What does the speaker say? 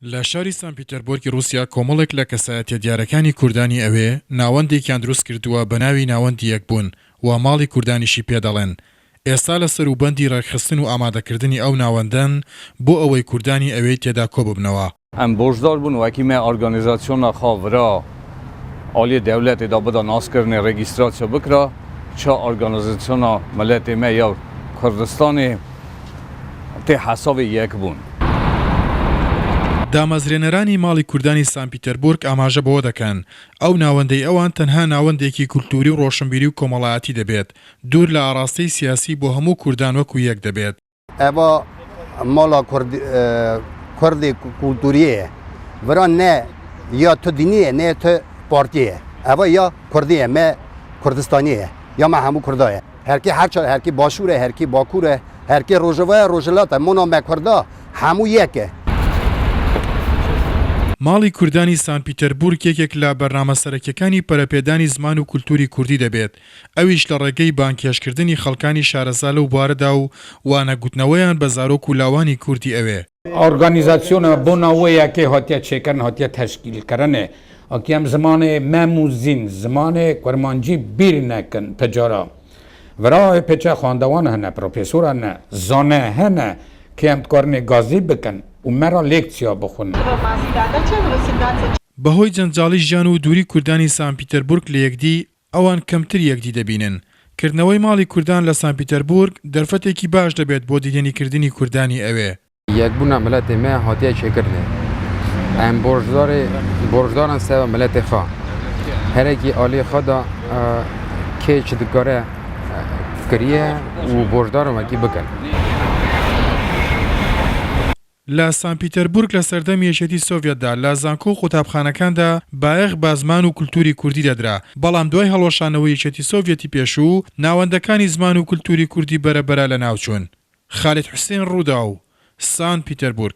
لە شاری سان پیتەربۆرگی ڕووسیا کۆمەڵێک لە کەسایەتیە دیارەکانی کوردانی ئەوێ ناوەندێکیان دروست کردووە بە ناوی ناوەندی یەکبوون و ماڵی کوردانیشی پێ دەڵێن. ئێستا لە سەروبەندی ڕێکخستن و ئامادەکردنی ئەو ناوەندەن بۆ ئەوەی کوردانی ئەوێی تێدا کۆببنەوە. Em borcdar bûn wekî me organîzasyona xwe vira aliyê dewletê de bida naskirinê registrasyo bikira ça organîzasyona miletê me ya Kurdistanê tê hesabê yek bûn. دامەزرێنەرانی ماڵی کوردانی سان پیتەربورگ ئاماژە بەوە دەکەن، ئەو ناوەندەی ئەوان تەنها ناوەندێکی کولتووری و ڕۆشنبیری و کۆمەڵایەتی دەبێت، دوور لە ئاڕاستەی سیاسی بۆ هەموو کوردان وەکو یەک دەبێت. ئەڤا ماڵا کوردی کولتوریە ڤرا نە یا تو دینیە نە تو پارتیە ئەڤا یا کوردیە مە کوردستانیە یا مە هەموو کوردایە هەرکی هەرچ هەرکی باشوورە هەرکی باکوورە هەرکی ڕۆژاوایە ڕۆژهەڵاتە مۆنا مە کوردا هەموو یەکە. ماڵی کوردانی سان پیتەربورگ یەکێک لە بەرنامە سەرەکیەکانی پەرەپێدانی زمان و کولتوری کوردی دەبێت، ئەویش لە ڕێگەی بانگهێشتکردنی خەڵکانی شارەزا لەو بوارەدا و وانە گوتنەوەیان بە زارۆک و لاوانی کوردی ئەوێ. ئۆرگانیزاسیۆنە بۆ ناوە یەکێ هاتیە چێکردن هاتیە تەشکیل کردنێ ئەکی ئەم زمانێ مەم و زین زمانێ کورمانجی بیر نەکن پجارا ڤرا پێچە خواندەوان هەنە پرۆفێسۆر هەنە زانە هەنە کە ئەم دکارنێ گازی بکەن و مەرا لێکسیا بخون. بەهۆی جەنجاڵی ژیان و دووری کوردانی سان پیتەربورگ لە یەکدی، ئەوان کەمتر یەکدی دەبینن. کردنەوەی ماڵی کوردان لە سان پیتەربورگ دەرفەتێکی باش دەبێت بۆ دیدەنیکردنی کوردانی ئەوێ. یەکبوونا miletê me hatiye çêkirinê. Em borcdarê borcdaran seba miletê xwe. Herekî aliyê xwe de kê çi dikare kiriye û borcdaran wekî bikin. لە سان پیتەربورگ لە سەردەمی یەکێتی سۆڤیەتدا لە زانکۆ و قوتابخانەکاندا بایەخ بە زمان و کولتووری کوردی دەدرا، بەڵام دوای هەڵوەشانەوەی یەکێتی سۆڤیەتی پێشوو، ناوەندەکانی زمان و کولتووری کوردی بەرە بەرە لەناوچوون. خالید حوسێن، رووداو، سان پیتەربورگ.